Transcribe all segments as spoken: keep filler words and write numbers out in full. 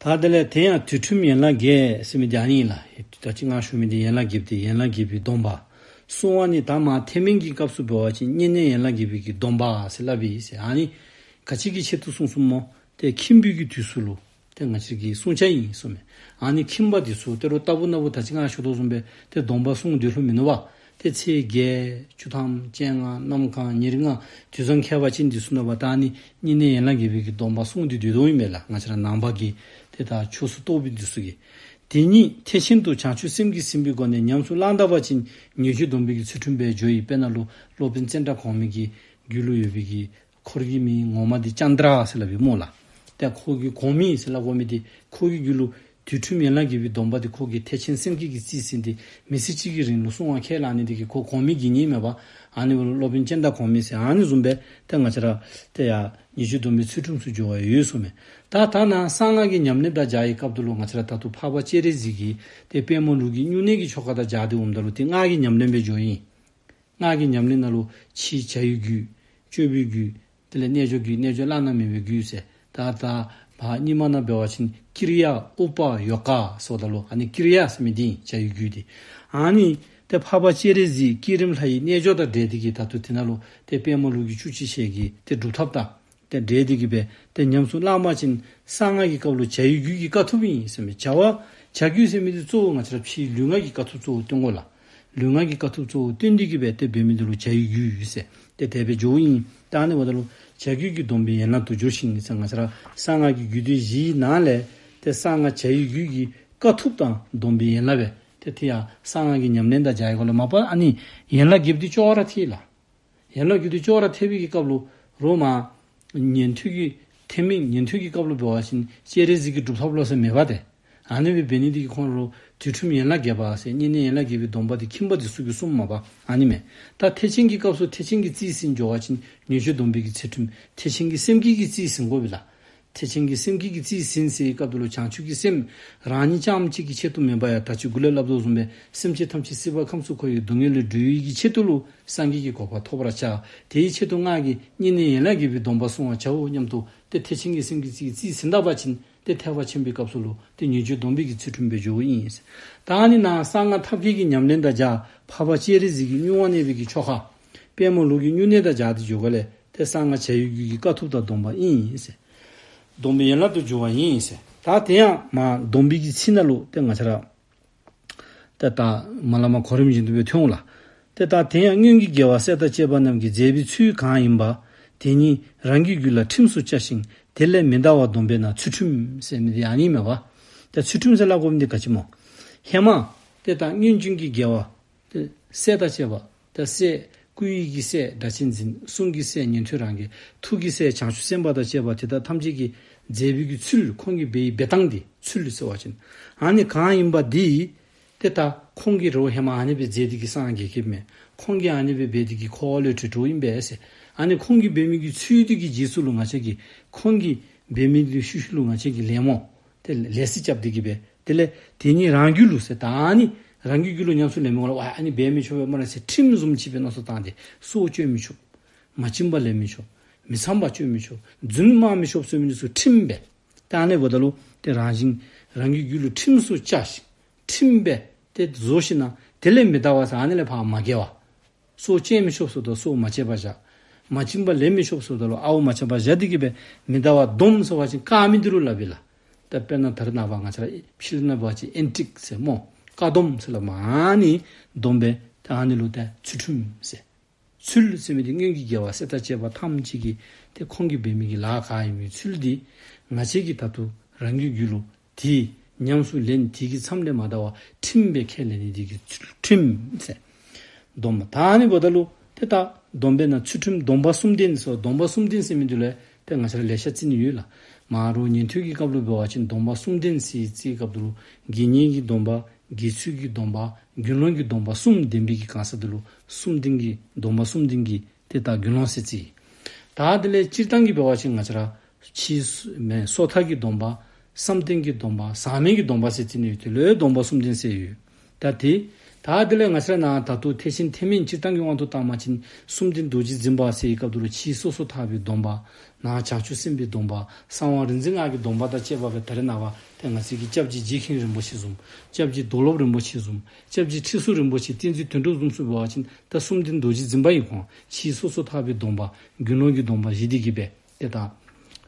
ད་དེ་ལས་དེ་ཡང་དུས་ཁྲིམས་ཡན་ལག་བརྒྱད་ཟེར་མི་དེ་ཨ་ནི་ཨིན་ལགས། ད་ཅི་ང་ཞུ་མི་དེ་ཡན་ལག་བརྒྱད་དེ་ཡན་ལག་བརྒྱད་པའི་སྡོམ་པ། གསུམ་པ་ནི་ད་མ་ཐེག་དམན་གྱི་སྐབས་སུ་འབད་བ་ཅིན་བསྙེན་གནས་ཡན་ལག་བརྒྱད་པའི་གི་སྡོམ་པ་ཟེར་སླབ་ཨིན་ཟེར། ཨ་ནི་ག་ཅི་གི་ཆེད་དུ་གསུངས་གསུངསམ་སྨོ། ཏེ་ཁྱིམ་པའི་གི་དུས་སུ་ལུ་ཏེ་ང་བཅས་ཀྱི་བསྲུང་བྱ་ཨིན་གསུངམ་མས། ཨ་ནི་ཁྱིམ་པ་དེ་ཚུ་ཏེ་རོགས་ལྟ་བུ་ན་བུ་ད་ཅི་ང་ཞུ་དོ་བཟུམ་སྦེ་ཏེ་སྡོམ་པ་བསྲུང་སྡོད་ལོང་མིན་ནུག་པ། ཏེ་ཚེས་བརྒྱད་བཅུ་ཐམ་བཅོ་ལྔ་གནམ་གང་ཉེར་ལྔ་དུས་བཟང་ཁྱད་པར་ཅན་དེ་ཚུ་ནང་འབདཝ་ད་ཨ་ནི་བསྙེན་གནས་ཡན་ལག་བརྒྱད་པའི་གི་སྡོམ་པ་བསྲུང་སྟེ་སྡོད་དོ་ཨིན་མས་ལགས། ང་བཅས་ར་ནང་པ་གི་ཏེ་ད་ཆོས་སུ་གཏོགས་པའི་དེ་ཚུ་གིས། དེ་ཉིད་ཐེག་ཆེན་དུ་བྱང་ཆུབ་སེམས་ཀྱིས་ཟིན་པའི་སྒོ་ནས་ཉམས་སུ་བླངས་ད་པ་ཅིན་ཉེས་སྤྱོད་སྡོམ་པའི་གི་ཚུལ་ཁྲིམས་སྦེ་འགྱོཝ་ཨིན། དཔེར་ན་ལུ་སློབ་དཔོན་ཙནྡྲ་གོ་མི་གི་རྒྱུད་ལུ་ཡོད་པའི་གི་འཁོར་གྱི་མིང་ངོ་མ་འདི་ཙནྡྲ་ཟེར་སླབ་ཨིན་སྨོ་ལགས། ཏེ་ཁོ་གིས་གོ་མི་ཟེར་སླབ་དགོ་མི་འདི་ཁོ་གི་རྒྱུད་ལུ་དུས་ཁྲིམས་ཡན་ལག་བརྒྱད་པའི་སྡོམ་པ་འདི་ཁོ་གིས་ཐེག་ཆེན་སེམས་བསྐྱེད་ཀྱིས་རྩིས་ཟིན་ཏེ་མི་ཚེ་གཅིག་གི་རིང་ལུ་བསྲུང་བར་ཁས་བླངས་ནི་འདི་གིས་ཁོ་གོ་མི་དགེ་བསྙེན་མས་པ། ཨ་ནི་སློབ་དཔོན་ཙནྡྲ་གོ་མི་ཟེར་ཨ་ནི་བཟུམ་སྦེ་ཏེ་ང་བཅས་ར་ཏེ་ཡ་ཉེས་སྤྱོད་སྡོམ་པའི་ཚུལ་ཁྲིམས་སུ་འགྱུར་བ་ཡོད་གསུངམ་མས། ད་ད་ནཱ་གསང་སྔགས་ཀྱི་ཉམས་ལེན་དང་སྦྱར་བའི་སྐབས་དེ་ལུ་ང་བཅས་ར་ད་ལྟོ་འཕགས་པ་སྤྱན་རས་གཟིགས་ཀྱིས་ཏེ་དཔལ་མོ་ལུགས་ཀྱི་སྨྱུང་གནས་ཀྱི་ཆོ་ག་དང་སྦྱར་ཏེ་འོངམ་ད་ལུ་ཏེ་སྔགས་ཀྱི་ཉམས་ལེན་སྦེ་འགྱོཝ་ཨིན། སྔགས་ཀྱི་ཉམས་ལེན་ནང་ལུ་ཕྱིའི་བྱ་བའི་རྒྱུད། སྤྱོད་པའི་རྒྱུད། དེ་ལས་རྣལ་འབྱོར་རྒྱུད། རྣལ་འབྱོར་བླ་ན་མེད་པའི་རྒྱུད་ཟེར། ད་ད་མ་རྙིང་མ་ནང་འབད་བ་ཅིན་ཀྲི་ཡ་ཨུ་པ་ཡོ་ག་ཟེརཝ་ད་ལུ་ཨ་ནི་ཀྲི་ཡ་ཟེར་མི་འདི་བྱ་བའི་རྒྱུད་འདི། ཨ་ནི་ཏེ་འཕགས་པ་སྤྱན་རས་གཟིགས་བསྐྱེད་རིམ་ལྷ་ཡི་རྣལ་འབྱོར་དང་འབྲེལ་ཏེ་གིས་ད་ལྟོ་དེ་ནང་ལུ་ཏེ་དཔལ་མོ་ལུགས་ཀྱི་བཅུ་གཅིག་ཞལ་གྱི་ཏེ་སྒྲུབ་ཐབས་དང་ཏེ་འབྲེལ་ཏེ་གིས་སྦེ་ཏེ་ཉམས་སུ་བླངས་པ་ཅིན་གསང་སྔགས་ཀྱི་སྐབས་ལུ་བྱ་བའི་རྒྱུད་ཀྱི་དཀའ་ཐུབ་ཨིན་ཟེར་མི། བྱ་བ་བྱ་རྒྱུད་ཟེར་མི་འདི་གཙོ་བོ་ང་བཅས་ར་ཕྱིའི་ལུས་ངག་གི་དཀའ་ཐུབ་གཙོ་བོ་སྟོན་དགོ་ལགས། ལུས་ངག་གི་དཀའ་ཐུབ་གཙོ་བོ་སྟོན་ཏེ་གིས་སྦེ་ཏེ་འབད་མི་འདི་ལུ་བྱ་བའི་རྒྱུད་ཟེར་ཏེ་དེ་སྦེ་འགྱོཝ་ཨིན། ད་ཨ་ནི་འབདཝ་ད་ལུ་བྱ་རྒྱུད་ཀྱི་སྡོམ་པའི་ཡན་ལག་ཏུ་འགྱུར་ཞིང་ཟེར། ང་བཅས་ར་གསང་སྔགས་ཀྱི་རྒྱུད་སྡེ་བཞིའི་ནང་ལས་ཏེ་གསང་སྔགས་བྱ་བའི་རྒྱུད་ཀྱི་དཀའ་ཐུབ་དང་སྡོམ་པའི་ཡན་ལག་སྦེ་ཏེ་དེ་ཡང་གསང་སྔགས་ཀྱི་ཉམས་ལེན་དང་སྦྱར་བའི་སྐབས་ལུ་མ་པ་ཨ་ནི་ཡན་ལག་བརྒྱད་པོ་འདི་ཅོག་ར་འཐད་ལགས། ཡན་ལག་བརྒྱད་པོ་འདི་ཅོག་ར་འཐད་པའི་གི་སྐབས་ལུ་རོགས་མ་ཉན་ཐོས་ཀྱི་ཐེག་དམན་ཉན་ཐོས་ཀྱི་སྐབས་ལུ་འབད་བ་ཅིན་སྤྱན་རས་གཟིགས་ཀྱི་སྒྲུབ་ཐབས་ལོ་ཟེར་མེད་པ་ཏེ། ཨ་ནི་སྦེ་འབད་ནི་འདི་གིས་ཁོང་ར་ལུ་དུས་ཁྲིམས་ཡན་ལག་བརྒྱད་པ་ཟེར་བསྙེན་གནས་ཡན་ལག་བརྒྱད་པའི་སྡོམ་པ་འདི་ཁྱིམ་པ་འདི་ཚུ་གིས་བསྲུངམ་མས་པ་ཨ་ནི་མས། ད་ཐེག་ཆེན་གྱི་སྐབས་སུ་ཐེག་ཆེན་གྱིས་རྩིས་ཟིན་འགྱོ་བ་ཅིན་ཉེས་སྤྱོད་སྡོམ་པའི་གི་ཚུལ་ཁྲིམས་ཐེག་ཆེན་གྱི་སེམས་བསྐྱེད་ཀྱིས་རྩིས་ཟིན་དགོ་པས་ལགས། ཐེག་ཆེན་གྱི་སེམས་བསྐྱེད་ཀྱིས་རྩིས་ཟིན་ཟེར་བའི་སྐབས་དེ་ལུ་བྱང་ཆུབ་ཀྱི་སེམས་རང་ཉིད་རྐྱངམ་གཅིག་གི་ཆེད་དུ་མེན་པར་ཡང་ད་ཅི་འགོ་ལས་སླབ་དོ་བཟུམ་སྦེ་སེམས་ཅན་ཐམས་ཅད་སྲིད་པ་ཁམས་སུ་འཁོར་བའི་སྡུག་བསྔལ་ལས་སྒྲོལ་བའི་གི་ཆེད་དུ་ལུ་སངས་རྒྱས་ཀྱི་གོ་འཕང་ཐོབ་པར་བྱ། དེའི་ཆེད་དུ་སྔགས་ཀྱི་བསྙེན་གནས་ཡན་ལག་བརྒྱད་པའི་སྡོམ་པ་བསྲུང་བར་བྱའོ་སྙམ་དུ་ཏེ་ཐེག་ཆེན་གྱི་སེམས་བསྐྱེད་ཀྱིས་རྩིས་ཟིན་ད་པ་ཅིན་ཏེ་ཐེག་པ་ཆེན་པོའི་སྐབས་སུ་ལུ་ཏེ་ཉེས་སྤྱོད་སྡོམ་པའི་གི་ཚུལ་ཁྲིམས་སྦེ་འགྱོཝ་ཨིན། ད་ཨ་ནི་ནཱ་གསང་སྔགས་ཐབས་མཁས་ཀྱི་ཉམས་ལེན་དང་སྦྱར་འཕགས་པ་སྤྱན་རས་གཟིགས་ཀྱི་སྨྱུང་བ་གནས་པའི་གི་ཆོ་ག་དཔལ་མོ་ལུགས་ཀྱི་སྨྱུང་གནས་དང་སྦྱར་ཏེ་འགྱོ་སྒང་ལས་ཏེ་གསང་སྔགས་བྱ་བའི་རྒྱུད་ཀྱི་དཀའ་ཐུབ་དང་སྡོམ་པ་ཨིན་ཟེར། སྡོམ་པའི་ཡན་ལག་ཏུ་འགྱུར་བ་ཨིན་ཟེར། ད་དེ་ཡང་མ་སྡོམ་པའི་གི་ཚིག་ནང་ལུ་ཏེ་ང་བཅས་ར་ཏེ་ད་མ་ལ་མ་གོ་རིམ་བཞིན་དུ་སྦེ་ཐོན་འོང་ལགས། ཏེ་ད་དེ་ཡང་སྔོན་གྱི་རྒྱལ་བ་སྲས་དང་བཅས་པ་རྣམས་ཀྱིས་མཛད་པའི་ཚུལ་གང་ཡིན་པ། དེ་ཉིད་རང་གི་རྒྱུད་ལ་ཁྲིམས་སུ་བཅའ་ཞིང་དེ་ལས་མི་འདའ་བར་སྡོམ་པས་ན་ཚུལ་ཁྲིམས་ཟེར་མི་འདི་ཨ་ནི་མས་པ། ཏེ་ཚུལ་ཁྲིམས་ཟེར་སླབ་དགོ་མི་འདི་ག་ཅི་སྨོ། ཧེ་མ་ཏེ་ད་སྔོན་བྱོན་གྱི་རྒྱལ་བ་ཏེ་སྲས་དང་བཅས་པ་ཏེ་སྲས་སྐུ་ཡི་གི་སྲས་སྒྲ་གཅན་འཛིན། གསུང་གི་སྲས་ཉན་ཐོས་རང་རྒྱལ། ཐུགས་ཀྱི་སྲས་བྱང་ཆུབ་སེམས་དཔའ་དང་བཅས་པ་དེ་དག་ཐམས་ཅད་ཀྱིས་མཛད་པའི་གི་ཚུལ་ཁོང་གིས་འབད་བའི་འབད་ཐངས་འདི་ཚུལ་ཟེར་བ་ཅིན་ཨ་ནི་གང་ཡིན་པ་འདི་ཏེ་ད་ཁོང་གིས་རོགས་ཧེ་མ་ཨ་ནི་སྦེ་མཛད་དེ་གིས་སངས་རྒྱས་ཀྱི་མས། ཁོང་གིས་ཨ་ནི་སྦེ་འབད་དེ་གིས་འཁོར་བ་ལས་གྲོལ་གྲོལཝ་ཨིན་པས་ཟེར། ཨ་ནི་ཁོང་གིས་འབད་མི་གི་ཚུལ་འདི་གི་རྗེས་སུ་ལུ་ང་བཅས་ཀྱིས་ཁོང་གིས་འབད་མི་འདི་ཤུལ་ཤུལ་ལུ་ང་བཅས་ཀྱིས་ལད་མོ་ཏེ་ལད་ཟློས་རྐྱབ་སྟེ་གིས་སྦེ་དེ་ལས་དེ་ཉིད་རང་རྒྱུད་ལུ་ཟེར་ད་ཨ་ནི་རང་གི་རྒྱུད་ལུ་ཉམས་སུ་ལེན་མི་འོང་ལགས། ཨ་ནི་འབད་མི་ཆོག་པས་སྨ་རེ་ཟེར་ཁྲིམས་བཟུམ་ཅིག་སྦེ་མནོ་བསམ་བཏང་སྟེ་སྲོག་གཅོད་མི་ཆོག། མ་བྱིན་པ་ལེན་མི་ཆོག། མི་ཚངས་པ་སྤྱོད་མི་ཆོག། རྫུན་སྨྲ་མི་ཆོག་ཟེར་མི་འདི་ཚུ་ཁྲིམས་སྦེ། ད་ཨ་ནི་འབདཝ་ད་ལུ་ཏེ་རང་བཞིན་རང་གི་རྒྱུད་ལུ་ཁྲིམས་སུ་བཅའ་ཞིང་ཁྲིམས་སྦེ་ཏེ་བཟོ་ཞིནམ་ལས་དེ་ལས་མི་འདའ་བར་ཟེར་ཨ་ནི་ལས་ཕར་མ་འགལ་བར། སྲོག་གཅོད་མི་ཆོག་ཟེརཝ་ད་སྲོག་མ་གཅོད་པར་བཞག། མ་བྱིན་པ་ལེན་མི་ཆོག་ཟེརཝ་ད་ལུ་ཨརཝ་མ་རྐྱབ་པར་བཞག་སྟེ་གིས་སྦེ་མི་འདའ་བར་སྡོམ་ཟེར་བ་ཅིན་བཀག་མི་འདི་ལུ་སླབ་ཨིན་ལགས། ད་དཔེར་ན་ད་རེས་ནངས་པ་ང་བཅས་ར་ཕྱི་ལུ་ན་འབད་བ་ཅིན་ཨེན་ཊིཀ་ཟེར་སྨོ། བཀག་སྡོམ་ཟེར་སླབ་མས། ཨ་ནི་སྡོམ་པས་ད་ཨ་ནི་ལུ་ད་ཚུལ་ཁྲིམས་ཟེར། ཚུལ་ཟེར་མི་འདི་སྔོན་གྱི་རྒྱལ་བ་སྲས་དང་བཅས་པ་ཐམས་ཅད་ཀྱིས་ཏེ་ཁོང་གིས་འབད་མི་གི་ལཱ་ག་ཨིན་མི་ཚུལ་འདི་ང་བཅས་ཀྱིས་ད་ལྟོ་རང་གི་རྒྱུད་ལུ་དེ་ཉམས་སུ་ལེན་དེ་གི་མཚམས་ལས་མ་འདའ་བར་ཁྲིམས་སྦེ་ཁས་ལེན་ནི་དེ་གིས་ཚུལ་ཁྲིམས་ཟེར། སྡོམ་པ་ད་ཨ་ནི་འབདཝ་ད་ལུ་ཏེ་ད་སྡོམ་པས་ན་ཚུལ་ཁྲིམས་སྡོམ་པ་གསུམ་ལྡན་ཟེར། སྡོམ་པ་གསུམ་ལྡན་ཟེར་མི་འདི་ལུ་ཏེ་ང་བཅས་ར་ལེ་ཤ་རྩི་ནི་ཡོད་ལགས། མ་རོགས་ཉན་ཐོས་ཀྱི་སྐབས་ལུ་འབད་བ་ཅིན་སྡོམ་པ་གསུམ་ལྡན་ཟེར་རྩིས་སྐབས་དེ་ལུ་དགེ་བསྙེན་གྱི་སྡོམ་པ་དགེ་ཚུལ་གྱི་སྡོམ་པ་དགེ་སློང་གི་སྡོམ་པ་གསུམ་ལྡན་པའི་གི་གང་ཟག་དེ་ལུ་གསུམ་ལྡན་གྱི་སྡོམ་པ་གསུམ་ལྡན་གྱི་ཏེ་ད་དགེ་སློང་ཟེར་རྩིས། ད་དེ་ལས་སྤྱིར་བཏང་གི་འབད་བ་ཅིན་ང་བཅས་ར་ཕྱི་སོ་ཐར་གྱི་སྡོམ་པ། བསམ་གཏན་གྱི་སྡོམ་པ། ཟག་མེད་ཀྱི་སྡོམ་པ་ཟེར་རྩི་ནི་ཡོད། དེ་ལུ་སྡོམ་པ་གསུམ་ལྡན་ཟེར་ཡོད། ད་དེ་ ད་དེ་ལས་ང་བཅས་ར་ནཱ་ད་ལྟོ་ཐེག་ཆེན་ཐེག་དམན་སྤྱིར་བཏང་གི་དབང་དུ་བཏང་བ་ཅིན་གསུམ་ལྡན་རྡོ་རྗེ་འཛིན་པ་ཟེར་བའི་སྐབས་དེ་ལུ་ཕྱི་སོ་སོར་ཐར་པའི་སྡོམ་པ། ནང་བྱང་ཆུབ་སེམས་དཔའི་སྡོམ་པ། གསང་བ་རིག་འཛིན་སྔགས་ཀྱི་སྡོམ་པ་དང་བཅས་པ་སྦེ་ད་རེས་ནངས་པ་ཏེ་ང་བཅས་ཀྱི་སྐྱབས་རྗེ་རྗེ་མཁན་རིན་པོ་ཆེ་བཟུམ། སྐྱབས་རྗེ་རྡོར་སློབ་རིན་པོ་ཆེ་བཟུམ། སྐྱབས་རྗེ་ཁྲི་ཟུར་རིན་པོ་ཆེ། བསྟན་འཛིན་དོན་གྲུབ་བཟུམ་ཚུ་འབད་བ་ཅིན་ད་གསུམ་ལྡན་རྡོ་རྗེ་འཛིན་པ་ཨིན། ཁོང་ཕྱི་སོ་སོར་ཐར་པའི་སྡོམ་པ། དགེ་སློང་གི་སྡོམ་པ་བཞེས་ཏེ་གི་སྦེ་ཏེ་ད་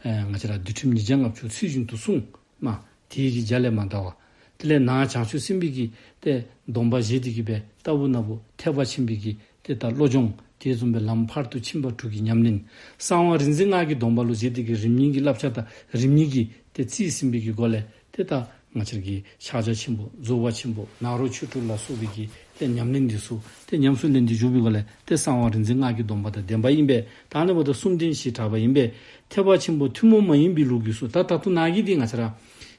ཨེ་ང་བཅས་ར་འདུལ་ཁྲིམས་ཉིས་བརྒྱ་ལྔ་བཅུ་ཚུལ་བཞིན་དུ་བསྲུང་། མ་དེ་གི་རྒྱ་ལས་མ་འདའ་བར། དེ་ལས་ནང་བྱང་ཆུབ་སེམས་དཔའི་གི་ཏེ་སྡོམ་པ་བཞེས་ཏེ་གི་སྦེ་ལྟ་བུ་ན་བུ་ཐེག་པ་ཆེན་པོའི་གི་ཏེ་ད་བློ་སྦྱོང་། དེ་བཟུམ་སྦེ་ལམ་ཕར་ཏུ་ཕྱིན་པ་དྲུག་གི་ཉམས་ལེན། གསང་བ་རིག་འཛིན་སྔགས་ཀྱི་སྡོམ་པ་ལུ་བཞེས་ཏེ་གི་རིམ་གཉིས་ཀྱི་བསླབ་བྱ་དང་རིམ་གཉིས་ཀྱི་ཏེ་རྩིས་ཟིན་པའི་གི་སྒོ་ལས་ཏེ་ད་ང་བཅས་ཀྱི་ཕྱག་རྒྱ་ཆེན་པོ་རྫོགས་པ་ཆེན་པོ་ནཱ་རོ་ཆོས་དྲུག་ལ་སོགས་པའི་གི་ཏེ་ཉམས་ལེན་འདི་ཚུ་ཏེ་ཉམས་སུ་ལེན་ཏེ་འཇུག་པའི་སྒོ་ལས་ཏེ་གསང་བ་རིག་འཛིན་སྔགས་ཀྱི་སྡོམ་པ་དང་ལྡན་པ་ཨིན་པས། ད་ཨ་ནི་འབདཝ་ད་གསུམ་ལྡན་ཞེས་གྲགས་པ་ཨིན་པས། ཐེག་པ་ཆེན་པོ་ཐུན་མོང་མ་ཡིན་པའི་ལུགས་ཀྱི་སྲོལ། ད་ད་ལྟོ་ནཱ་གི་འདི་ང་བཅས་ར་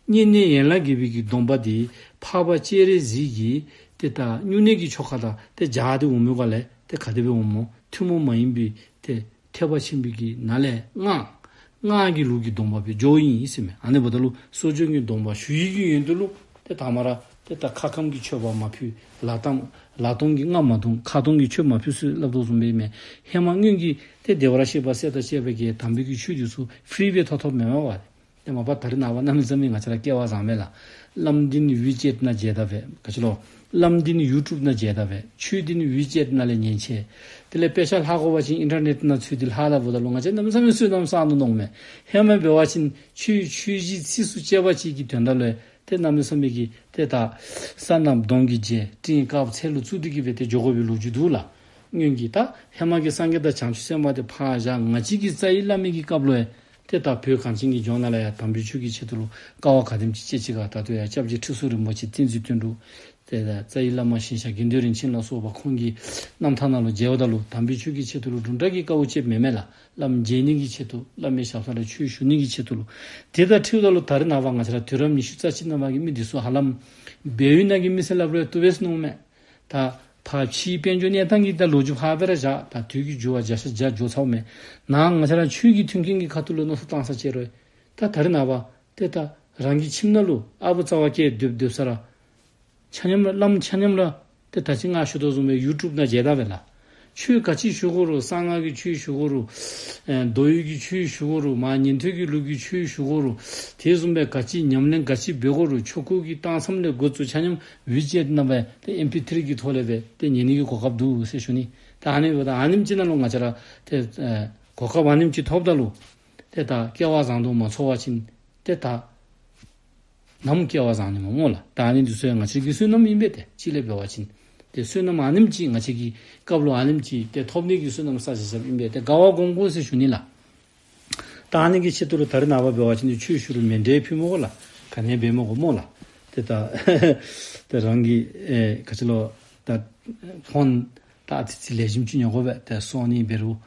བསྙེན་གནས་ཡན་ལག་བརྒྱད་པའི་གི་སྡོམ་པ་འདི་འཕགས་པ་སྤྱན་རས་གཟིགས་ཀྱིས་ཏེ་ད་སྨྱུང་གནས་ཀྱི་ཆོ་ག་དང་ཏེ་སྦྱར་ཏེ་འོང་མི་སྒོ་ལས་ཏེ་ག་དེ་སྦེ་འོང་སྨོ། ཐུན་མོང་མ་ཡིན་པའི་ཏེ་ཐེག་པ་ཆེན་པོའི་གི་ནང་ལས་སྔགས། སྔགས་ཀྱི་ལུགས་ཀྱི་སྡོམ་པ་སྦེ་འགྱོཝ་ཨིན་ཟེར་མས། ཨ་ནི་འབདཝ་ད་ལུ་གསོ་སྦྱོང་གི་སྡོམ་པ་ཞུ་ཡི་གི་ཡོན་དུ་ལུ་ཏེ་དང་པ་ར་ཏེ་ད་ཁ་སྐམ་གྱི་མཆོད་པ་མ་ཕུལ། ལག་སྟོང་ལག་སྟོང་གི་རྔ་མ་བརྡུང་། ཁ་སྟོང་གི་ཆོས་མ་ཕུལ་ཟེར་སླབ་དོ་བཟུམ་སྦེ་ཨིན་མས། ཧེ་མ་སྔོན་གྱི་ཏེ་བདེ་བར་གཤེགས་པ་སྲས་དང་བཅས་པའི་གི་དམ་པའི་གི་ཆོས་འདི་ཚུ་ཕི་རི་སྦེ་ཐོབ་ཐོབ་མེན་མས་པ། ཏེ་མ་པ་ད་རེས་ནངས་པ་གནམ་མེད་ས་མེད་ང་བཅས་ར་སྐལ་བ་བཟང་མས་ལགས། བླམ་འདི་ནི་ཝི་ཅེཊ་ནང་མཇལ་ད་པས། ག་ཅི་ལོ། བླམ་འདི་ནི་ཡུ་ཊུབ་ནང་མཇལ་ད་པས། ཆོས་འདི་ནི་ཝི་ཅེཊ་ནང་ལས་ཉན་ཆེ། དེ་ལས་དཔེ་ཆ་ལྷག་དགོ་པ་ཅིན་ཨིན་ཊར་ནེཊ་ནང་ཚུད་དེ་ལྷག་ད་འབདཝ་ད་ལུ་ང་བཅས་གནམ་མེད་ས་མེད་བསོད་ནམས་བསགས་ནུག་མནོཝ་མས། ཧེ་མ་འབད་བ་ཅིན་ཆོས་ཆོས་གཞི་ཚིགས་སུ་བཅད་པ་ཅིག་གི་དོན་དག་ལུ་ཏེ་གནམ་མེད་ས་མེད་ཀྱི་ཏེ་ད་ས་གནམ་གདོང་གི་རྗེ་སྤྲིན་དཀར་ཚལ་ལུ་བཙུགས་ཏེ་གི་སྦེ་ཏེ་འགྱོ་དགོ་པའི་ལོ་རྒྱུས་འདུག་ལགས། སྔོན་གྱི་ད་ཧེ་མ་གི་སངས་རྒྱས་དང་བྱང་ཆུབ་སེམས་དཔའ་དེ་ཕར་བཞག། ང་བཅས་ཀྱི་རྩ་བའི་བླ་མའི་གི་སྐབས་ལུ་ཡང་ཏེ་ད་བོད་གངས་ཅན་གྱི་ལྗོངས་ནང་ལུ་ཡང་དམ་པའི་ཆོས་ཀྱི་ཆེད་དུ་ལུ་དཀའ་བ་ག་དེམ་ཅིག་སྤྱད་ཅི་ག། ད་ལྟོ་ཡང་སྐྱབས་རྗེ་ཁྲི་ཟུར་རིན་པོ་ཆེ་བསྟན་འཛིན་དོན་གྲུབ་ཏེ་ད་རྩ་བའི་བླ་མ་ཞིང་གཤེགས་དགེ་འདུན་རིན་ཆེན་ལ་སོགས་པ་ཁོང་གི་རྣམ་ཐར་ནང་ལུ་མཇལཝ་ད་ལུ་དམ་པའི་ཆོས་ཀྱི་ཆེད་དུ་ལུ་དུམ་གྲ་གི་དཀའཝ་སྤྱདཔ་མེན་མས་ལགས། བླམ་མཇལ་ནི་གི་ཆེད་དུ་བླ་མའི་ཞབས་ས་ལས་ཆོས་ཞུ་ནི་གི་ཆེད་དུ་ལུ། དེ་དང་འཁྲིལཝ་ད་ལུ་ད་རེས་ནངས་པ་ང་བཅས་ར་དུས་རབས་ཉི་ཤུ་རྩ་གཅིག་ནང་པ་གི་མི་འདི་ཚུ་ཧ་ལམ་སྦས་ཡུལ་ནང་གི་མི་སེར་སླབ་རུང་བཏུབ་པས་མནོཝ་མས། ད་ཕར་ཕྱིའི་དཔལ་འབྱོར་གནས་སྟངས་ཀྱི་ད་ལོ་རྒྱུས་ཕར་སྦེ་ར་བཞག། ད་དུས་ཀྱི་འགྱུར་བ་བརྒྱ་ཆ་བརྒྱ་འགྱོ་ཚརཝ་མས། ནཱ་ང་བཅས་ར་ཆོས་ཀྱི་མཐུན་རྐྱེན་གྱི་ཁ་ཐུག་ལུ་མནོ་བསམ་བཏང་ས་ཅིག་རུང་ད་ད་རེས་ནངས་པ་ཏེ་ད་རང་གི་ཁྱིམ་ནང་ལུ་ཨ་བུ་རྩ་བ་སྐྱེས་སྡོད་སྡོད་ས་ར་ཆ་མཉམ་ར་བླམ་ཆ་མཉམ་ར་ཏེ་ད་ཅི་ང་ཞུ་དོ་བཟུམ་སྦེ་ཡུ་ཊུབ་ནང་མཇལ་ད་པས་ལགས། ཆོས་ག་ཅི་ཞུ་དགོ་རུང་གསང་སྔགས་ཀྱི་ཆོས་ཞུ་དགོ་རུང་ཨེ་མདོ་དབུས་ཀྱི་ཆོས་ཞུ་དགོ་རུང་མ་ཉན་ཐོས་ཀྱི་ལུགས་ཀྱི་ཆོས་ཞུ་དགོ་རུང་དེ་བཟུམ་སྦེ་ག་ཅི་ཉམས་ལེན་ག་ཅི་འབད་དགོ་རུང་ཆོ་ག་གི་གཏང་མཚམས་ལས་འགོ་བཙུགས་ཆ་མཉམ་ཝི་ཅེཊ་ནང་སྦེ་ཏེ་ཨེམ་པི་ཐི་རི་གི་ཐོག་ལས་སྦེ་ཏེ་ཉན་ནི་གི་གོ་སྐབས་འདུག་ཟེར་ཞུ་ནི། ད་ཨ་ནི་འབདཝ་ད་ཨ་ནེམ་ཅིག་ནང་ལུ་ང་བཅས་ར་ཏེ་ཨེ་གོ་སྐབས་ཨ་ནེམ་ཅིག་ཐོབ་ད་ལུ་ཏེ་ད་སྐལ་བ་བཟང་དོ་མ་ཚོར་བ་ཅིན་ཏེ་ད་ནམ་སྐལ་བ་བཟང་ནི་མས་སྨོ་ལགས། ད་ཨ་ནི་འདི་ཚུ་ཡང་ང་བཅས་ཀྱི་བསོད་ནམས་ཨིན་པས། ཏེ་གཅིག་ལས་འབད་བ་ཅིན་ཏེ་བསོད་ནམས་ཨ་ནེམ་ཅིག་ང་བཅས་ཀྱི་སྐབས་ལུ་ཨ་ནེམ་ཅིག་ཏེ་ཐོབ་ནི་གི་བསོད་ནམས་བསགས་བཞག་བཞགཔ་ཨིན་པས། ཏེ་དགའ་བ་སྒོམ་དགོ་ཟེར་ཞུ་ནི་ལགས། ད་ཨ་ནི་གི་ཆེད་དུ་ལུ་ད་རེས་ནངས་པ་འབད་བ་ཅིན་ཏེ་ཆོས་ཞུ་རུང་མཎྜལ་ཕུལ་མི་དགོ་ལགས། ག་ནི་འབད་མི་དགོ་སྨོ་ལགས། ཏེ་ད་ཏེ་རང་གི་ཨེ་ག་ཅི་ལོ་ད་ཕོན་ད་ཨ་ཙི་ཅིག་ལེགས་ཤོམ་ཅིག་ཉོ་དགོ་པས། ཏེ་སོ་ནི་འབད་རུང་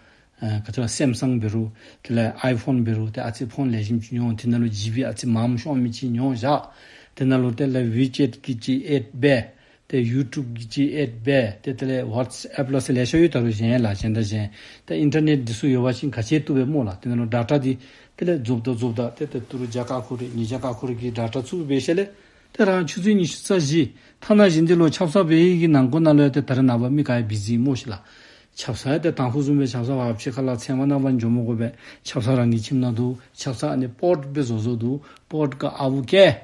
ཨ་ག་ཅི་ལོ་སེམ་སང་འབད་རུང་དེ་ལས་ཨའི་ཕོན་འབད་རུང་ཏེ་ཨ་ཙི་ཕོན་ལེགས་ཤོམ་ཅིག་ཉོ། དེ་ནང་ལུ་ཇི་བི་ཨ་ཙི་མངམ་ཤོང་མི་ཅིག་ཉོ་བཞག། དེ་ནང་ལུ་དེ་ལས་ཝི་ཅེཊ་གི་ཅིག་ཨེཌ་འབད། ཏེ་ཡུ་ཊུབ་གི་ཅིག་ཨེཌ་འབད། ཏེ་དེ་ལས་ཝཊས་ཨེཔ་ལ་སོགས་ལེ་ཤ་ཡོད། ད་རུང་གཞན་ལགས་གཞན་དང་གཞན་ཏེ་ཨིན་ཊར་ནེཊ་འདི་ཚུ་ཡོད་པ་ཅིན་ག་ཅི་བཏུབ་པས་སྨོ་ལགས། དེ་ནང་ལུ་ཌ་ཊ་འདི་དེ་ལས་རྫོགསཔ་ད་རྫོགསཔ་ད་ཏེ་ཏེ་ཏི་རུ་བརྒྱ་ཀ་ཁོ་རེ་ཉིས་བརྒྱ་ཀ་ཁོ་རེ་གི་ཌ་ཊ་བཙུགས་འབད་ཞིནམ་ལས་ཏེ་རང་ཆུ་ཚོད་ཉི་ཤུ་རྩ་བཞི། ཐ་ན་གཞན་འདི་ལུ་ཆབ་གསང་འབད་ཡི་གི་ནང་འཁོད་ནང་ལུ་ཡང་ཏེ་ད་རེས་ནངས་པ་མི་ག་ཡང་བི་ཟི་སྨོ་ཤིག་ལགས། ཆབ་གསང་ཡང་ཏེ་དང་ཕུ་བཟུམ་སྦེ་ཆབ་གསང་བ་ཕྱི་ཁ་ལས་ཚལ་མ་ནང་པ་འགྱོ་མི་དགོ་པས། ཆབ་གསང་རང་གི་ཁྱིམ་ནང་འདུག། ཆབ་གསང་ཨ་ནི་པོཊ་སྦེ་བཟོ་བཟོཝ་འདུག། པོཊ་ག་ཨ་བུ་བཀལ།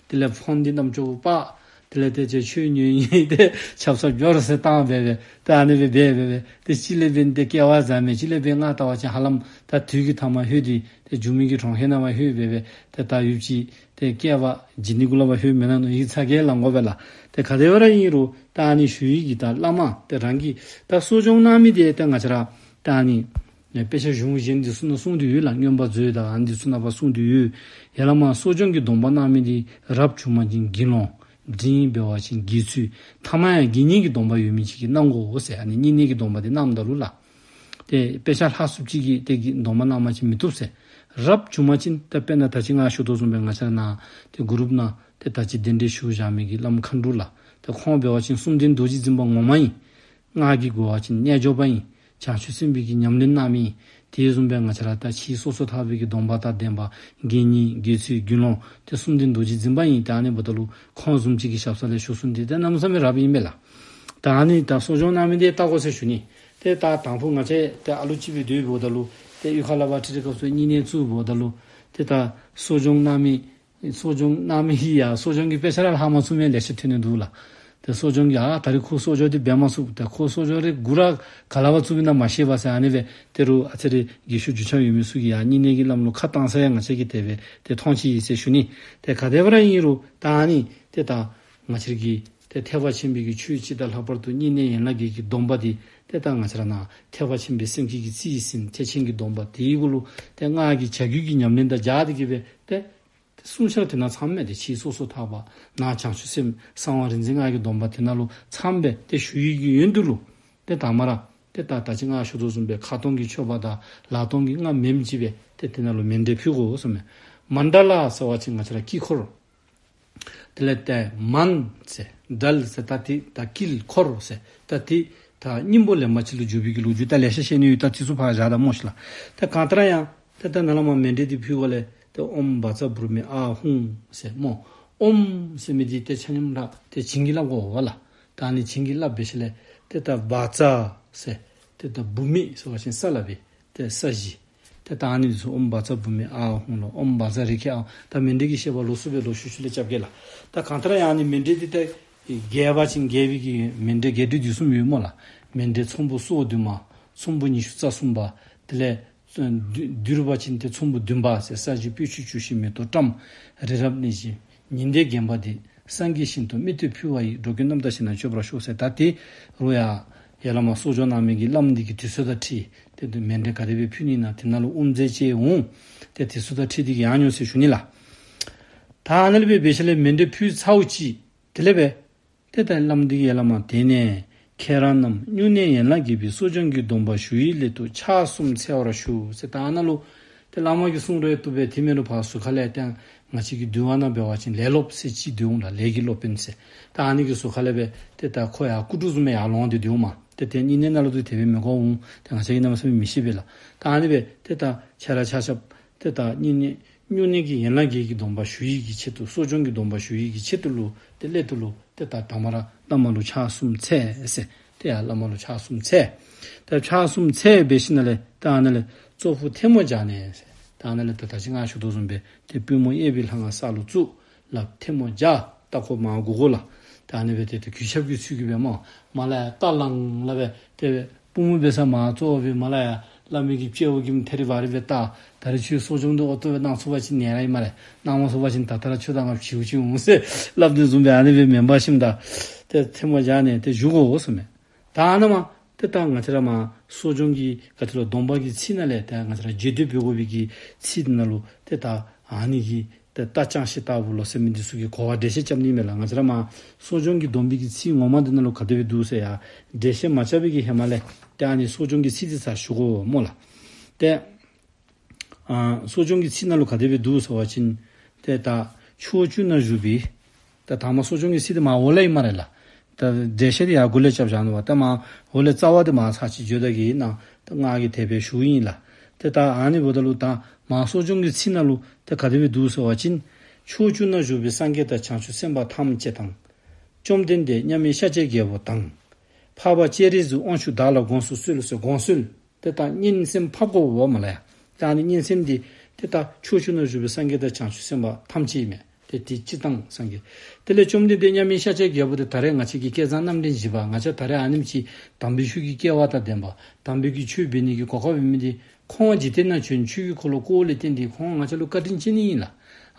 དེ་ལས་ཕོན་འདི་རྣམ་ཅོ་བུ་པ། དེ་ལས་ཏེ་ཅིག་ཆོས་ཉན་ཡི་ཏེ་ཆབ་གསང་འབྱོར་ཟེར་བཏང་འབད་འབད་ཏེ་ཨ་ནི་སྦེ་འབད་འབད་འབད་ཏེ་གཅིག་ལས་འབད་ཏེ་སྐལ་བ་བཟང་མས། གཅིག་ལས་འབད་ང་ལྟ་བ་ཅིན་ཧ་ལམ་ད་དུས་ཀྱི་མཐའ་མ་ལྷོད་དེ་ཏེ་འགྱོ་མི་གི་གྲོང་ཁྱེར་ནང་མར་ལྷོད་འབད་འབད་ཏེ་ད་ཡུདཔ་ཅིག་ཏེ་སྐལ་བ་བྱིན་ནི་གུ་ལུ་མར་ལྷོད་མེན་ན་མནོ་ཡི་ཚ་གྱང་ལང་དགོ་པས་ལགས། ཏེ་ག་དེ་སྦེ་ར་ཨིན་རུང་ད་ཨ་ནི་ཞུ་ཡི་གི་ད་བླ་མ་ཏེ་རང་གི་ད་གསོ་སྦྱོང་གནང་མི་འདི་ཏེ་ང་བཅས་ར་ད་ཨ་ནི་དཔེ་ཆ་གཞུང་གཞན་འདི་ཚུ་ནང་གསུངས་ཏེ་ཡོད་ལགས། མངོན་པ་མཛོད་དང་ཨ་ནི་འདི་ཚུ་ནང་ཕར་གསུངས་ཏེ་ཡོད། ཡ་བླ་མ་གསོ་སྦྱོང་གི་སྡོམ་པ་གནང་མི་འདི་རབ་བྱུང་པ་ཅིན་དགེ་སློང་། འབྲིང་འབད་བ་ཅིན་དགེ་ཚུལ། ཐ་མ་ཡང་དགེ་བསྙེན་གྱི་སྡོམ་པ་ཡོད་མི་ཅིག་གིས་གནང་དགོ་ཟེར། ཨ་ནི་བསྙེན་གནས་ཀྱི་སྡོམ་པ་འདི་གནངམ་ད་ལུ་ལགས། ཏེ་དཔེ་ཆ་ལྷག་སུ་ཅིག་གིས་ཏེ་གི་སྡོམ་པ་གནང་པ་ཅིན་མི་བཏུབ་ཟེར། རབ་བྱུང་པ་ཅིན་ད་དཔེར་ན་ད་ཅི་ང་ཞུ་དོ་བཟུམ་སྦེ་ང་བཅས་ར་ནཱ་ཏེ་གུ་རུབ་ནང་ཏེ་ད་ཅི་གདན་འདྲེན་ཞུ་བཞག་མི་གི་བླམ་མཁའ་འགྲོ་ལགས། ཏེ་ཁོང་འབད་བ་ཅིན་གསུམ་ལྡན་རྡོ་རྗེ་འཛིན་པ་ངོ་མ་ཨིན། སྔགས་ཀྱི་རྒོལ་བ་ཅིན་རྣལ་འབྱོར་པ་ཨིན། བྱང་ཆུབ་སེམས་དཔའི་གི་ཉམས་ལེན་གནང་མི་ཨིན། དེ་བཟུམ་སྦེ་ང་བཅས་ར་ད་ཕྱི་སོ་སོར་ཐར་པའི་གི་སྡོམ་པ་དང་ལྡན་པ་དགེ་བསྙེན་དགེ་ཚུལ་དགེ་སློང་ཏེ་གསུམ་ལྡན་རྡོ་རྗེ་འཛིན་པ་ཨིན། ཏེ་ཨ་ནི་འབདཝ་ད་ལུ་ཁོང་བཟུམ་ཅིག་གི་ཞབས་ས་ལས་ཞུ་ཚུགས་ནི་འདི་ཏེ་གནམ་མེད་ས་མེད་རབ་ཨིན་པས་ལགས། ད་ཨ་ནི་ད་གསོ་སྦྱོང་གནང་མི་འདི་བལྟ་དགོ་ཟེར་ཞུ་ནི། ཏེ་ད་དང་ཕུ་ང་བཅས་ཏེ་ཨ་ལུ་ཅིག་སྦེ་སྡོད་འབདཝ་ད་ལུ་ཏེ་གཡུས་ཁ་ལས་ཕར་ཁྲིད་དེ་སྐབས་སུ་བསྙེན་གནས་བཙུགས་འབདཝ་ད་ལུ་ཏེ་ད་གསོ་སྦྱོང་གནང་མི་གསོ་སྦྱོང་གནང་མི་ཡང་གསོ་སྦྱོང་གི་དཔེ་ཆ་ར་ལྷག་མ་ཚུགས་མི་ལེ་ཤ་ཐོན་ནི་འདུག་ལགས། ཏེ་གསོ་སྦྱོང་གི་ཨ་ད་རིས་ཁོ་གསོ་སྦྱོང་འདི་འབད་མ་ཚུགས། ཏེ་ཁོ་གསོ་སྦྱོང་རེ་གུ་ར་ག་ལས་ཕར་བཙུགས་ཡི་ན་མ་ཤེས་པས་ཟེར་ཨ་ནི་སྦེ་ཏེ་རུང་ཨ་ཙི་རེ་དགེ་བཤེས་རྒྱུས་ཆ་ཡོད་མི་ཚུ་གིས་ཡང་བསྙེན་གནས་ཀྱི་བླམ་ལུ་ཁ་བཏང་ས་ཡང་ང་བཅས་ཀྱིས་དེ་སྦེ་ཏེ་མཐོང་ཅི་ཟེར་ཞུ་ནི། ཏེ་ག་དེ་སྦེ་ར་ཨིན་རུང་ད་ཨ་ནི་ཏེ་ད་ང་བཅས་ཀྱི་ཏེ་ཐེག་པ་ཆེན་པོའི་གི་ཆོས་སྤྱི་དང་ལྷག་པར་དུ་བསྙེན་གནས་ཡན་ལག་བརྒྱད་ཀྱི་སྡོམ་པ་འདི་ཏེ་ད་ང་བཅས་ར་ནཱ་ཐེག་པ་ཆེན་པོའི་སེམས་བསྐྱེད་ཀྱི་རྩིས་ཟིན་ཐེག་ཆེན་གྱི་སྡོམ་པ་དེའི་གུ་ལུ་ཏེ་སྔགས་ཀྱི་བྱ་རྒྱུད་ཀྱི་ཉམས་ལེན་དང་སྦྱར་ཏེ་གི་སྦེ་ཏེ་ཏེ་གསུང་ཆ་དེ་ནང་ཚངམ་མས། ཏེ་ཕྱི་སོ་སོ་ཐར་པ་ནང་བྱང་ཆུབ་སེམས་གསང་བ་རིག་འཛིན་སྔགས་ཀྱི་སྡོམ་པ་དེ་ནང་ལུ་ཚངམ་སྦེ་ཏེ་ཞུ་ནི་གི་ཡོན་དུ་ལུ་ཏེ་དང་པ་ར་ཏེ་ད་ད་ཅི་ང་ཞུ་དོ་བཟུམ་སྦེ་ཁ་ཏོན་གྱི་མཆོད་པ་དང་ལག་སྟོང་གི་སྔགས་མེནམ་ཅིག་སྦེ་ཏེ་དེ་ནང་ལུ་མཎྜལ་ཕུལ་དགོ་གསུངམ་མས། མཎྜལ་ཟེར་བ་ཅིན་ང་བཅས་ར་དཀྱིལ་འཁོར། དེ་ལས་ཏེ་མཎ་ཟེར་ཌལ་ཟེར་ད་དེ་ད་དཀྱིལ་འཁོར་ཟེར་ད་དེ་ད་སྙིང་པོ་ལེན་པ་ཅིག་ལུ་འགྱུར་བའི་གི་ལོ་རྒྱུས་ད་ལེ་ཤ་བཤད་ནི་ཡོད། ད་དེ་ཚུ་ཕར་བཞག་ད་སྨོ་ཤིག་ལགས། ཏེ་གང་ལྟར་ཡང་ཏེ་ད་ནཱ་ལས་མར་མཎྜལ་འདི་ཕུལ་བ་ལས་ཏེ་ཨོཾ་བཛྲ་བྷཱུ་མི་ཨཱཿ་ཧཱུྃ་ཟེར་སྨོ། ཨོཾ་ཟེར་མི་འདི་ཏེ་ཆ་མཉམ་ར་ཏེ་བྱིན་གྱིས་བརླབ་དགོ་པས་ལགས། ད་ཨ་ནི་བྱིན་གྱིས་བརླབས་འབད་ཞིནམ་ལས་ཏེ་ད་བཛྲ་ཟེར་ཏེ་ད་བྷཱུ་མི་ཟེར་བ་ཅིན་ས་ལ་སྦེ་ཏེ་ས་གཞི། ཏེ་ད་ཨ་ནི་ཚུ་ཨོཾ་བཛྲ་བྷཱུ་མི་ཨཱཿ་ཧཱུྃ་ལོ། ཨོཾ་བཛྲ་རེ་ཁེ་ཨཱཿ། ད་མཎྜལ་གྱི་བཤད་པ་ལོགས་སུ་སྦེ་ལོགས་ཤུལ་ཤུལ་ལས་རྐྱབ་གེ་ལགས། ད་གང་ལྟར་ཡང་ཨ་ནི་མཎྜལ་འདི་ཏེ་རྒྱས་པ་ཅིན་རྒྱས་པའི་གི་མཎྜལ་རྒྱས་བསྡུས་བསྡུས་གསུམ་ཡོད་སྨོ་ལགས། མཎྜལ་ཚོམ་བུ་སོ་བདུན་མ། ཚོམ་བུ་ཉི་ཤུ་རྩ་གསུམ་པ། དེ་ལས་བསྡུ་བསྡུ་བ་ཅིན་ཏེ་ཚོམ་བུ་བདུན་པ་ཟེར། ས་གཞི་སྤོས་ཆུས་བྱུགས་ཤིང་མེ་ཏོག་བཀྲམ། རི་རབ་གནས་བཞི་ཉི་ཟླས་བརྒྱན་པ་འདི། སངས་རྒྱས་ཞིང་དུ་དམིགས་ཏེ་ཕུལ་བ་ཡིས། འགྲོ་ཀུན་རྣམ་དག་ཞིང་ན་སྤྱོད་པར་ཤོག་ཟེར། ད་དེ་རུང་ཡང་ཡར་ལས་མར་གསོ་སྦྱོང་གནང་མི་གི་བླམ་འདི་གི་དུས་ཚོད་དང་འཁྲིལ་ཏེ་དུ་མཎྜལ་ག་དེ་སྦེ་ཕུལ་ནི་ཨིན་ན་དེ་ནང་ལུ་དབུ་མཛད་ཅིག་འོང་། ཏེ་དུས་ཚོད་དང་འཁྲིལ་ཏེ་གི་ཡང་ཡོད་ཟེར་ཞུ་ནི་ལགས། ད་ཨ་ནཱ་ལས་སྦེ་འབད་ཞིནམ་ལས་མཎྜལ་ཕུལ་ཚརཝ་ཅིག་དེ་ལས་སྦེ་ཏེ་ད་བླམ་འདི་གིས་ཡར་ལས་མར་དེ་ནས་ཁྱེད་རང་རྣམས་སྨྱུང་གནས་ཡན་ལག་བརྒྱད་པའི་གསོ་སྦྱོང་གི་སྡོམ་པ་ཞུ་བའི་སླད་དུ་ཕྱག་གསུམ་འཚལ་བར་ཞུ་ཟེར། ད་ཨ་ནཱ་ལུ་ཏེ་བླ་མ་གིས་གསུང་རུང་བཏུབ་པས། དེ་མེན་རུང་ཕར་ཟུར་ཁ་ལས་ཏེ་ང་བཅས་ཀྱི་འདུལ་བ་ནང་འབད་བ་ཅིན་ལས་སློབ་ཟེར་ཅིག་འདུག་འོང་ལགས། ལས་ཀྱི་སློབ་དཔོན་ཟེར། ད་ཨ་ནི་གི་ཟུར་ཁ་ལས་སྦེ་ཏེ་ད་ཁོ་ཡང་སྐུ་དྲུང་བཟུམ་སྦེ་ཡར་ལོང་སྟེ་འདུག་འོང་མས། ཏེ་ཏེ་བསྙེན་གནས་ནང་ལུ་འདུག་དེ་སྦེ་མི་གོ་འོང་། ཏེ་ང་བཅས་ཀྱིས་གནམ་མེད་ས་མེད་མི་ཤེས་པས་ལགས། ད་ཨ་ནི་སྦེ་ཏེ་ད་ཁྱེད་ར་ཆ་ཁྱབ་ཏེ་ད་སྨྱུང་གནས་སྨྱུང་གནས་ཀྱི་ཡན་ལག་བརྒྱད་ཀྱི་སྡོམ་པ་ཞུ་ནི་གི་ཆེད་དུ་གསོ་སྦྱོང་གི་སྡོམ་པ་ཞུ་ནི་གི་ཆེད་དུ་ལུ་ཏེ་སླད་དུ་ལུ་ཏེ་ད་དང་པ་ར་བླ་མ་ལུ་ཕྱག་གསུམ་འཚལ་ཟེར། ཏེ་ཡར་བླ་མ་ལུ་ཕྱག་གསུམ་འཚལ། ཏེ་ཕྱག་གསུམ་འཚལ་འབད་ཞིནམ་ལས་ཏེ་ཨ་ནཱ་ལས་ཙོག་པུ་ཐལ་མོ་སྦྱར་ནས་ཟེར། ཏེ་ཨ་ནཱ་ལས་ཏེ་ད་ཅི་ང་ཞུ་དོ་བཟུམ་སྦེ་ཏེ་པུས་མོ་གཡས་པའི་ལྷ་ང་ས་ལུ་བཙུགས། ལགཔ་ཐལ་མོ་སྦྱར། ལྟག་ཀོ་མར་སྒུར་དགོ་ལགས། ཏེ་ཨ་ནི་སྦེ་ཏེ་ཏེ་གུས་ཞབས་ཀྱི་ཚུལ་གྱིས་སྦེ་སྨོ། མར་ལས་ཡར་རྟ་གླང་ལ་སྦེ་ཏེ་པུས་མོ་འབད་ས་མར་ཙོག་པུ་མར་ལས་ཡར་བླ་མའི་གི་དཔྱལཝ་གིས་ཐད་རི་བ་རི་སྦེ་བལྟ། ད་རིས་ཁྱོད་གསོ་སྦྱོང་འདི་ཨོ་ཏོ་སྦེ་གནང་ཚུགས་པ་ཅིན་ནེ་ར་ཨིན་སྨ་རེ། གནང་མ་ཚུགས་པ་ཅིན་ད་ལྟོ་ར་ཁྱོད་དང་ང་ཕྱིའུ་ཅིག་འོང་ཟེར་སླབ་དོ་བཟུམ་སྦེ་ཨ་ནི་སྦེ་མེན་པར་ཞིནམ་ད་ཏེ་ཐལ་མོ་སྦྱར་ནས་ཏེ་བཞུགས་དགོ་གསུངམ་མས། ད་ཨ་ནཱ་མར་ཏེ་ད་ང་བཅས་ར་མར་གསོ་སྦྱོང་གི་ག་ཅི་ལོ་སྡོམ་པ་གི་ཚིག་ནང་ལས་ཏེ་ང་བཅས་ར་རྗེས་ཟློས་འབད་དགོ་པའི་གི་ཚིག་འདི་ནང་ལུ་ཏེ་ད་ཨ་ནི་གི་ཏེ་རྟ་ཅང་ཤེས་ལྟ་བུ་ལོ་ཟེར་མི་འདི་ཚུ་གི་གོ་བ་འགྲེལ་བཤད་རྐྱབ་ནི་མས་ལགས། ང་བཅས་ར་མར་གསོ་སྦྱོང་གི་སྡོམ་པའི་གི་ཚིག་ངོ་མ་འདི་ནང་ལུ་ག་དེ་སྦེ་འདུག་ཟེར་ཡར་འགྲེལ་བཤད་མ་རྐྱབ་པའི་གི་ཧེ་མ་ལས་ཏེ་ཨ་ནི་གསོ་སྦྱོང་གི་ཚིག་འདི་ཚར་ཞུ་དགོ་སྨོ་ལགས། ཏེ་ཨ་གསོ་སྦྱོང་གི་ཚིག་ནང་ལུ་ག་དེ་སྦེ་འདུག་ཟེར་བ་ཅིན་ཏེ་ད་ཕྱོགས་བཅུ་ན་བཞུགས་པའི་ད་དང་པ་གསོ་སྦྱོང་གི་ཚིག་འདི་མར་འོག་ལས་ཨིན་སྨ་རེ་ལགས། ད་འགྲེལ་བཤད་འདི་ཡར་མགུ་ལས་རྐྱབ་བཞག་ནུག་པ། ད་མར་འོག་ལས་རྩ་བ་འདི་མར་ཚར་ཅིག་བརྗོད་ད་གེ་ན་ད་ང་གིས་དེ་སྦེ་ཞུཝ་ཨིན་ལགས། ཏེ་ད་ཨ་ནི་འབདཝ་ད་ལུ་ད་མར་གསོ་སྦྱོང་གི་ཚིག་ནང་ལུ་ཏེ་ག་དེ་སྦེ་འདུག་ཟེར་བ་ཅིན་ཕྱོགས་བཅུ་ན་བཞུགས་པའི་སངས་རྒྱས་དང་བྱང་ཆུབ་སེམས་དཔའ་ཐམས་ཅད་དང་། བཅོམ་ལྡན་འདས་མཉམ་མེད་ཤཱཀྱའི་རྒྱལ་པོ་དང་། འཕགས་པ་སྤྱན་རས་གཟིགས་དབང་ཕྱུག་བདག་ལ་དགོངས་སུ་གསོལ་ཟེར་དགོངས་གསོལ། ཏེ་ད་སྙན་སེམས་ཕབ་དགོ་པས་སྨ་རེ་ལགས། ཏེ་ཨ་ནི་སྙན་སེམས་འདི་ཏེ་ད་ཕྱོགས་བཅུ་ན་བཞུགས་པའི་སངས་རྒྱས་དང་བྱང་ཆུབ་སེམས་དཔའ་ཐམས་ཅད་ཨིན་མས། ཏེ་དེ་སྤྱིར་བཏང་སངས་རྒྱས། དེ་ལས་བཅོམ་ལྡན་འདས་མཉམ་མེད་ཤཱཀྱའི་རྒྱལ་པོ་འདི་ད་རེས་ང་བཅས་ཀྱི་སྐལ་བཟང་རྣམ་འདྲེན་བཞི་པ་ང་བཅས་ད་རེས་ཨ་ནེམ་ཅིག་དམ་པའི་ཆོས་ཀྱི་སྐལ་བ་དང་ལྡན་པ་དམ་པའི་གི་ཆོས་འབད་ནི་གི་གོ་སྐབས་ཡོད་མི་འདི་ཁོང་འཇིག་རྟེན་ནང་བྱོན་ཆོས་ཀྱི་འཁོར་ལོ་བསྐོར་ལས་བརྟེན་ཏེ་ཁོང་ང་བཅས་ལུ་བཀའ་དྲིན་ཅན་ཨིན་ལགས།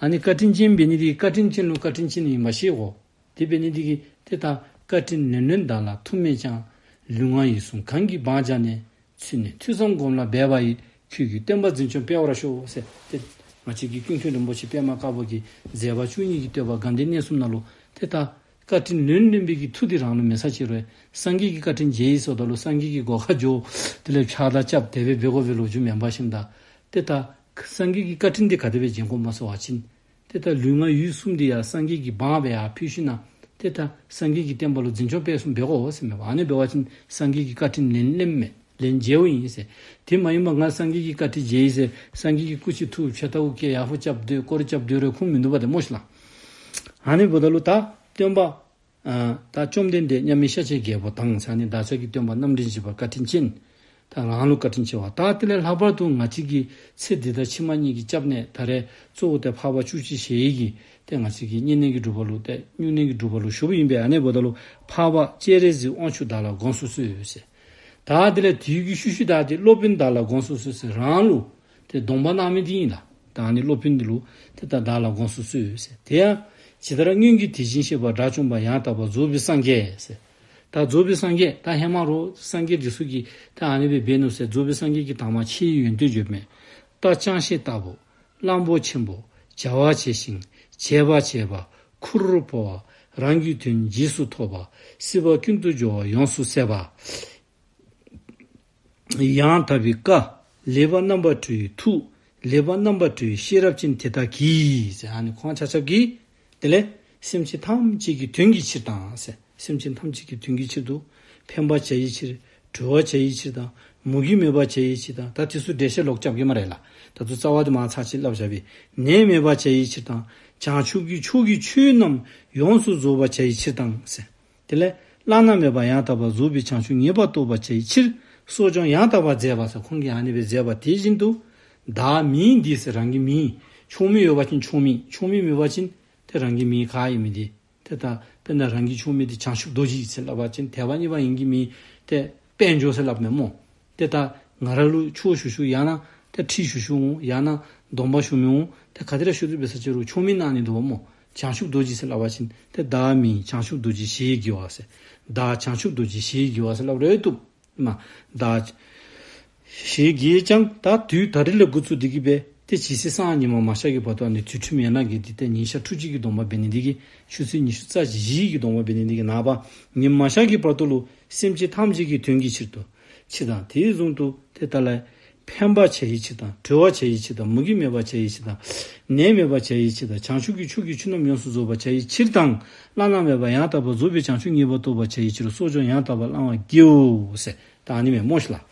ཨ་ནི་བཀའ་དྲིན་ཅན་འབད་ནི་འདི་བཀའ་དྲིན་ཅན་ལུ་བཀའ་དྲིན་ཅན་ཨིན་པ་ཤེས་དགོ། དེ་འབད་ནི་འདི་གིས་ཏེ་ད་བཀའ་དྲིན་ལན་ལོན་བདག་ལ་མཐུ་མེད་ཀྱང་། ལུས་ངག་ཡིད་གསུམ་གང་གིས་སྤང་བྱ་ནས། ཚུལ་གནས་ཐོས་བསམ་སྒོམ་ལ་འབད་པ་ཡིས། ཁྱོད་ཀྱིས་སྟོན་པ་འཛིན་སྐྱོང་སྤེལ་བར་ཤོག་ཟེར་ཏེ་ང་བཅས་ཀྱི་ཀུན་མཁྱེན་རིན་པོ་ཆེ་པདྨ་དཀར་པོ་གི་མཛད་པ་བཅུ་གཉིས་ཀྱི་བསྟོད་པ་དགའ་ལྡན་གནས་གསུམ་ནང་ལུ་ཏེ་ད་བཀའ་དྲིན་ལན་ལོན་པའི་གི་མཐུ་འདི་རང་ལུ་མེད་ས་ཅི་རུང་སངས་རྒྱས་ཀྱི་བཀའ་དྲིན་འཇལ་ཡི་ཟེརཝ་ད་ལུ་སངས་རྒྱས་ཀྱི་སྒོ་ཁར་འགྱོ། དེ་ལས་ཕྱག་དར་རྐྱབ་དེ་སྦེ་འབད་དགོ་པའི་ལོ་རྒྱུས་མེན་པ་ཤིམ་ད། ཏེ་ད་སངས་རྒྱས་ཀྱི་བཀའ་དྲིན་འདི་ག་དེ་སྦེ་འཇལ་དགོཔ་སྨོ་ཟེར་བ་ཅིན་ཏེ་ད་ལུས་ངག་ཡིད་གསུམ་འདི་ཡང་སངས་རྒྱས་ཀྱིས་སྤང་སྦེ་ཡར་ཕུལ་ཞིནམ་ཏེ་ད་སངས་རྒྱས་ཀྱི་བསྟན་པ་ལུ་འཛིན་སྐྱོང་སྤེལ་གསུམ་འབད་དགོ་ཟེར་མས་པ། ཨ་ནི་འབད་བ་ཅིན་སངས་རྒྱས་ཀྱི་བཀའ་དྲིན་ལན་ལེནམ་མས། ལན་འཇལཝ་ཨིན་ཟེར། དེ་མ་ཡིན་པར་ང་སངས་རྒྱས་ཀྱི་བཀའ་དྲིན་འཇལ་ཡི་ཟེར་སངས་རྒྱས་ཀྱི་སྐུ་ཅིག་འཐུ་ཕྱག་ལྟག་སྐྱེལ་ཡར་ཕུ་རྐྱབ་སྡོད་སྐོར་རྐྱབ་སྡོད་རུང་ཁུངས་མིན་འདུག་པ་ཏེ་སྨོ་ཤིག་ལགས། ཨ་ནི་འབདཝ་ད་ལུ་ད་སྟོན་པ་ ཨ་ད་བཅོམ་ལྡན་འདས་མཉམ་མེད་ཤཱཀྱའི་རྒྱལ་པོ་དང་ཟེར་ཨ་ནི་བདག་ཅག་གི་སྟོན་པ་རྣམ་འདྲེན་བཞི་པ་བཀའ་དྲིན་ཅན། ད་རང་ལུ་བཀའ་དྲིན་ཆེ་བ། ད་དེ་ལས་ལྷག་པར་དུ་ང་བཅས་ཀྱི་ཚེ་འདི་དང་ཕྱི་མ་གཉིས་ཀྱི་སྐྱབས་གནས་ད་རེས་གཙོ་བོ་ཏེ་འཕགས་པ་བཅུ་གཅིག་ཞལ་གྱི་ཏེ་ང་བཅས་ཀྱི་བསྙེན་གནས་ཀྱི་སྒྲུབ་པ་ལུ་ཏེ་སྨྱུང་གནས་ཀྱི་སྒྲུབ་པ་ལུ་ཞུགསཔ་ཨིན་པས། ཨ་ནི་འབདཝ་ད་ལུ་འཕགས་པ་སྤྱན་རས་གཟིགས་དབང་ཕྱུག་བདག་ལ་དགོངས་སུ་གསོལ་ཟེར། ད་དེ་ལས་དེ་གི་ཤུལ་ཤུལ་ད་ཏེ་སློབ་དཔོན་བདག་ལ་དགོངས་སུ་གསོལ་ཟེར་རང་ལུ་ཏེ་སྡོམ་པ་གནང་མི་འདི་ཨིན་ལགས། ད་ཨ་ནི་སློབ་དཔོན་འདི་ལུ་ཏེ་ད་བདག་ལ་དགོངས་སུ་གསོལ་ཟེར། དེ་ཡང་ཇི་ལྟར་སྔོན་གྱི་དེ་བཞིན་གཤེགས་པ་དགྲ་བཅོམ་པ་ཡང་དག་པར་རྫོགས་པའི་སངས་རྒྱས་ཟེར། ད་རྫོགས་པའི་སངས་རྒྱས་ད་ཧེ་མ་རོགས་སངས་རྒྱས་འདི་ཚུ་གིས་ད་ཨ་ནི་སྦེ་འབད་ནུག་ཟེར། རྫོགས་པའི་སངས་རྒྱས་ཀྱི་དང་པ་ཕྱིའི་ཡོན་ཏན་བརྗོདཔ་མས། རྟ་ཅང་ཤེས་ལྟ་བུ། གླང་པོ་ཆེན་པོ། བྱ་བ་བྱས་ཤིང་བྱེད་པ་བྱས་པ། ཁུར་བོར་བ། རང་གི་དོན་རྗེས་སུ་ཐོབ་པ། སྲིད་པ་ཀུན་ཏུ་སྦྱོར་བ་ཡོངས་སུ་ཟད་པ། ཡང་དག་པའི་བཀའ། ལེགས་པར་རྣམ་པར་གྲོལ་བའི་ཐུགས། ལེགས་པར་རྣམ་པར་གྲོལ་བའི་ཤེས་རབ་ཅན་དེ་དག་གིས་ཟེར་ཨ་ནི་ཁོང་ཆ་ཁྱབ་ཀྱིས་དེ་ལས་སེམས་ཅན་ཐམས་ཅད་ཀྱི་དོན་གྱི་ཕྱིར་དང་ཟེར། སེམས་ཅན་ཐམས་ཅད་ཀྱི་དོན་གྱི་ཕྱིར་དུ་ཕན་པར་བྱ་བའི་ཕྱིར། གྲོལ་བར་བྱ་བའི་ཕྱིར་དང་མུ་གེ་མེད་པར་བྱ་བའི་ཕྱིར་དང་། ད་དེ་ཚུ་འགྲེལ་བཤད་ལོག་རྐྱབ་གེ་སྨ་རེ་ལགས། ད་ཚུ་རྩ་བ་དེ་མར་ཚར་གཅིག་སླབ་བཞག་པས། ནད་མེད་པར་བྱ་བའི་ཕྱིར་དང་། བྱང་ཆུབ་ཀྱི་ཕྱོགས་ཀྱི་ཆོས་རྣམས་ཡོངས་སུ་རྫོགས་པར་བྱ་བའི་ཕྱིར་དང་ཟེར། དེ་ལས་བླ་ན་མེད་པ་ཡང་དག་པར་རྫོགས་པའི་བྱང་ཆུབ་ངེས་པར་རྟོགས་པར་བྱ་བའི་ཕྱིར། གསོ་སྦྱོང་ཡང་དག་པར་མཛད་པ་ཟེར་ཁོང་གིས་ཨ་ནི་སྦེ་མཛད་པ་དེ་བཞིན་དུ། བདག་མིང་འདི་ཟེར་རང་གི་མིང་། ཆོས་མིང་ཡོད་པ་ཅིན་ཆོས་མིང་། ཆོས་མིང་མེད་པ་ཅིན་ཏེ་རང་གི་མིང་ག་ཨིན་མི་འདི་ཏེ་ད་དཔེར་ན་རང་གི་ཆོས་མིང་འདི་བྱང་ཆུབ་རྡོ་རྗེ་ཟེར་སླབ་པ་ཅིན་ཐེག་པ་གཉིས་པ་ཡིན་གྱི་མིང་ཏེ་དཔལ་འབྱོར་ཟེར་སླབ་མས་སྨོ། ཏེ་ད་ང་ར་ལུ་ཆོས་ཞུ་ཞུ་ཡང་ན་ཏེ་ཁྲིད་ཞུ་ཞུ་འོང་ཡང་ན་སྡོམ་པ་ཞུ་མི་འོང་། ཏེ་ག་དེ་ར་ཞུ་དོ་འབད་ས་ཅི་རུང་ཆོས་མིང་གནང་ནི་འདུག་པ་སྨོ། བྱང་ཆུབ་རྡོ་རྗེ་ཟེར་སླབ་པ་ཅིན་ཏེ་བདག་མིང་བྱང་ཆུབ་རྡོ་རྗེ་ཞེས་བགྱི་བ་ཟེར། བདག་བྱང་ཆུབ་རྡོ་རྗེ་ཞེས་བགྱི་བ་ཟེར་སླབ་རུང་བཏུབ། མ་བདག་ཞེས་བགྱིས་ཀྱང་ད་དུས་ད་རེས་ལས་འགོ་བཙུགས་ཏེ་གིས་སྦེ་ཏེ་ཇི་སྲིད་སང་ཉི་མ་མ་ཤར་གྱི་བར་དུ་ཨ་ནི་ཚུལ་ཁྲིམས་ཡན་ལག་བརྒྱད་འདི་ཏེ་ཉིན་ཞག་ཕྲུགས་གཅིག་གི་སྡོམ་པ་འབད་ནི་འདི་གིས་ཆུ་ཚོད་ཉི་ཤུ་རྩ་བཞི་གི་སྡོམ་པ་འབད་ནི་འདི་གིས་ནངས་པ་ཉིན་མ་ཤར་གྱི་བར་དུ་ལུ་སེམས་ཅན་ཐམས་ཅད་ཀྱི་དོན་གྱི་ཕྱིར་དུ་ཕྱིར་དང་། དེ་བཟུམ་དུ་ཏེ་ད་ལས་ཕན་པར་བྱ་བའི་ཕྱིར་དང་གྲོལ་བར་བྱ་བའི་ཕྱིར་དང་མུ་གེ་མེད་པར་བྱ་བའི་ཕྱིར་དང་། ནད་མེད་པར་བྱ་བའི་ཕྱིར་དང་། བྱང་ཆུབ་ཀྱི་ཕྱོགས་ཀྱི་ཆོས་རྣམས་ཡོངས་སུ་རྫོགས་པར་བྱ་བའི་ཕྱིར་དང་། བླ་ན་མེད་པ་ཡང་དག་པར་རྫོགས་པའི་བྱང་ཆུབ་ངེས་པར་རྟོགས་པར་བྱ་བའི་ཕྱིར་གསོ་སྦྱོང་ཡང་དག་པར་བླང་བར་བགྱིའོ་ཟེར། ད་ཨ་ནི་མས་སྨོ་ཤི་ལགས།